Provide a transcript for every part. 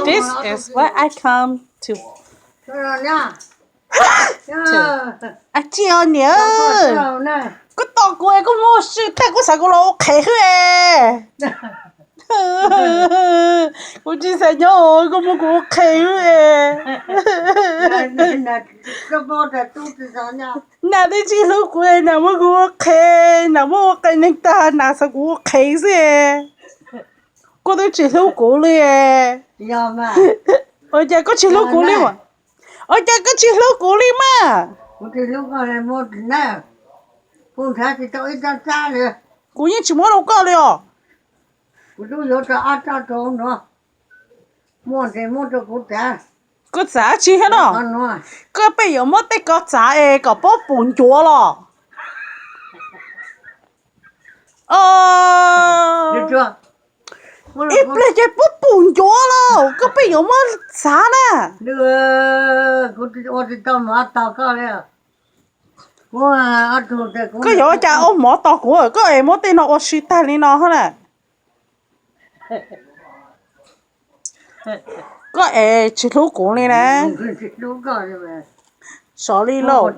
This is what I come to. Ais tsis os niam, koj tos kuv es koj muab ua si tag koj xav kuv los ua qhev xwb es. Kuv tsis xav nyob, koj muab kuv ua qhev xwb es. Nas twb tsis hlub kuv, nas muab kuv ua qhev, nas muab ua qhev neeg tag, nas xav kuv ua qhev xwb es. Koj twb tsis hlub kuv li. Ua cas koj tsis hlub kuv li mas? Ua cas koj tsis hlub kuv li mas? Kuv yeej tsis muab rau koj li os. Koj txav tsis thiab no? Koj pheej yuav muab tej ko txav es kom puab pum ncuav los? Ib pliag ces puab pum ncuav los koj pheej yuav muab txav na. Koj yuav ua cas ua mov tos kuv, koj es muab tej no ua si tag li no na. Koj es tsis hlub kuv li na. Sov li lauj.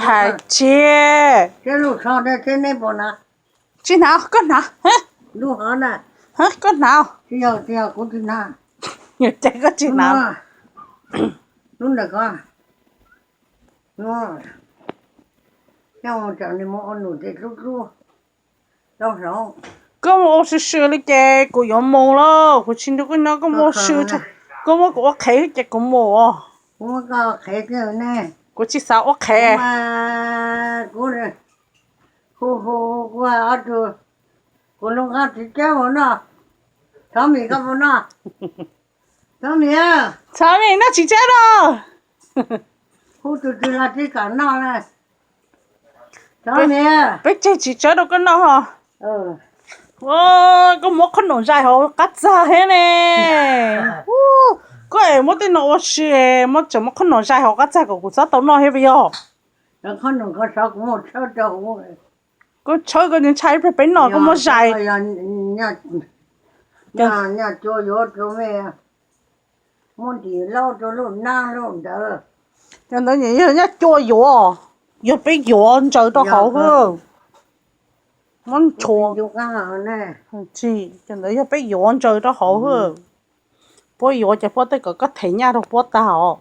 Hais tsis, tsis hnav, koj hnav, koj hnav. Cas koj tsis hnav? Koj mus ua si si li ces kuv yuav mus lauj, kuv tsis nrog koj nyob, koj mus ua si, koj muab kuv ua qhev ces kuv mus. Kuv tsis xav ua qhev. Kuv lub nqaj txiv tsawb mus noj, Thov Mim koj mus noj, Thov Mim, Thov Mim noj txiv tsawb los. Hu tus twg los tsis kam noj na. Thov Mim, peb tseg txiv tsawb rau koj noj ho. Koj muab qhob noom zais hauv qab txag thiab ne. Koj es muab tej no ua si, muab tseem muab qhob noom zais hauv qab txag kom kuv txhob tau noj thiab puas yog? Koj tshawb koj ntshai ib pliag peb noj koj muab zais. Cov ntawd yog nyaj cua yuav, yog peb yuav ntsaws rau hauv xwb. Muab ntxhua, cov ntawd yog peb yuav ntsaws rau hauv xwb. Puab yuav ces puab tej kom koj them nyaj rau puab tag os.